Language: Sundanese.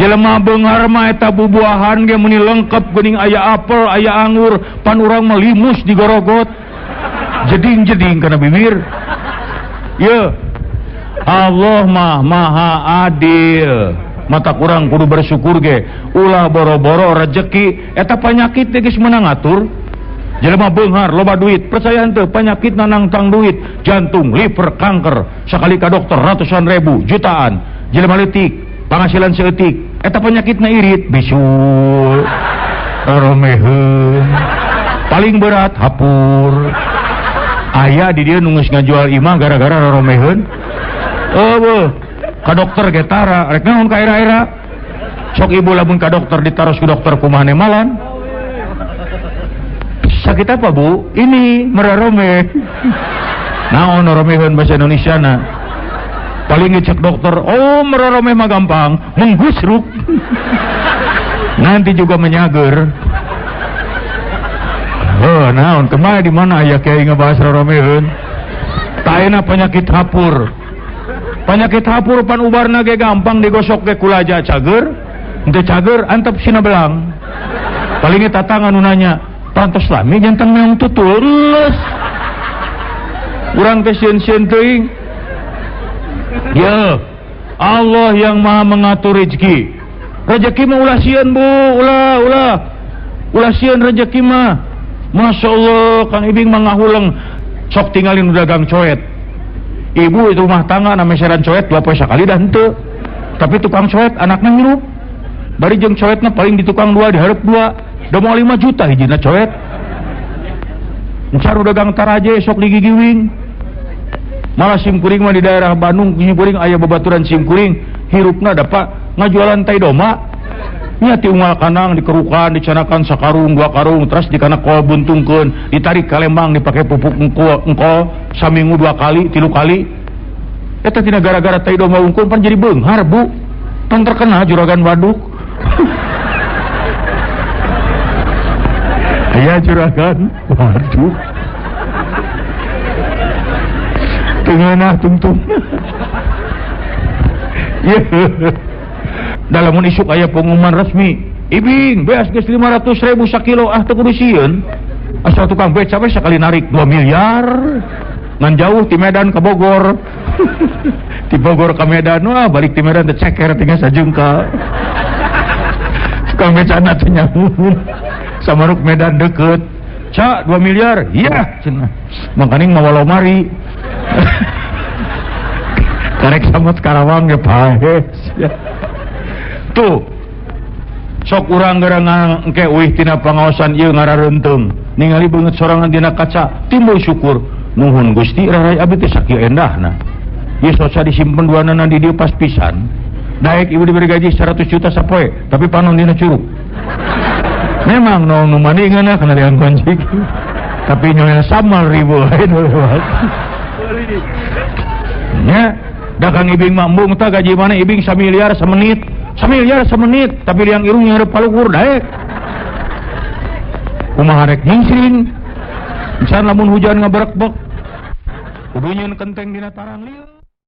Jelema beunghar mah eta bubuahan ge meuni lengkap geuning aya apel, aya anggur, pan urang mah limus digorogot. Jeding-jeding kana bibir. Ye. Allah mah maha adil. Mata kurang kudu bersyukur ge. Ulah boro-boro rejeki eta panyakit teh geus meunang ngatur. Jelema beunghar loba duit, percaya henteu panyakit nangtang duit, jantung, liver, kanker, sakali ka dokter ratusan ribu, jutaan. Jelema leutik, penghasilan seeutik, eta penyakitna irit, bisul, romeheun, paling berat hapur. Aya di dieu nu geus ngajual imah gara-gara romeheun. Eueuh, ka dokter ge tara, rek naon ka era-era. Sok ibu lamun ka dokter ditaros ku dokter kumaha nemalan. Sakit apa bu? Ini merarome. Naon romeheun bahasa Indonesia na. Paling ngecek dokter, oh merarome mah gampang, menggusruk. Nanti juga menyager. Oh, naon kemana di mana aya kiai ngebahas roromeheun? Taena penyakit hapur. Penyakit hapur pan ubarna ge gampang digosok ge kulaja cager, henteu cager antep sina belang. Paling tatangan nu nanya, pantos lami jantan meong tutul geus. Urang teh sieun-sieun teuing. Ya, Allah yang maha mengatur rezeki. Rezeki mah ulah sieun bu, ulah, ulah. Ulah sieun rezeki mah. Masya Allah, Kang Ibing mah ngahuleng. Sok tinggalin dagang coet. Ibu itu rumah tangga namanya seran coet 2 poe sakali dah henteu. Tapi tukang coet anaknya ngirup. Bari jeung coetna paling di tukang 2 dihareup 2. Da moal 5 juta hijina coet. Encar dagang taraje sok digigiwing. Malah simkuring mah di daerah Bandung simkuring aya babaturan simkuring hirupna dapat ngajualan tai doma. Nya ti unggal kanang dikerukan dicanakan sakarung 2 karung terus dikana kol buntungkeun ditarik ka Lembang dipake pupuk engkol saminggu 2 kali 3 kali. Eta tina gara-gara tai doma unggul pan jadi beunghar bu. Pan terkenal juragan waduk. Aya juragan waduk. Tengenah tungtung. Dalam isuk aya pengumuman resmi, Ibing beas geus 500.000 sakilo ah teu kudu sieun. Asal tukang beca we sakali narik 2 miliar. Ngan jauh ti Medan ke Bogor. Ti Bogor ke Medan, wah balik ti Medan teh ceker tinggal sajengka. Tukang becana teh nyamun. Samaruk Medan deket. Ca 2 miliar. Iya cenah. Mangkaning mawa lomari. Karek sama Karawang ge paes. Tuh. Sok urang gara engke uih tina pangaosan ieu ngarareunteung. Ningali beungeut sorangan dina kaca, timbul syukur. Nuhun Gusti rarai abdi teh sakieu endahna. Ieu soca disimpen duanana di dieu pas pisan. Daek ibu diberi gaji 100 juta sapoe, tapi panon dina curug. Memang nu mandi ngeunah kana liang kunci. Tapi nyonya samal ribu lain lewat. Nya, dagang ibing mah embung tah gaji mana ibing 1 miliar semenit. 1 miliar semenit, tapi liang irung nyarep paluhur daek. Kumaha rek nyingsring. Misalnya lamun hujan ngaberekbek. Kudu nyeun kenteng dina tarang lieu.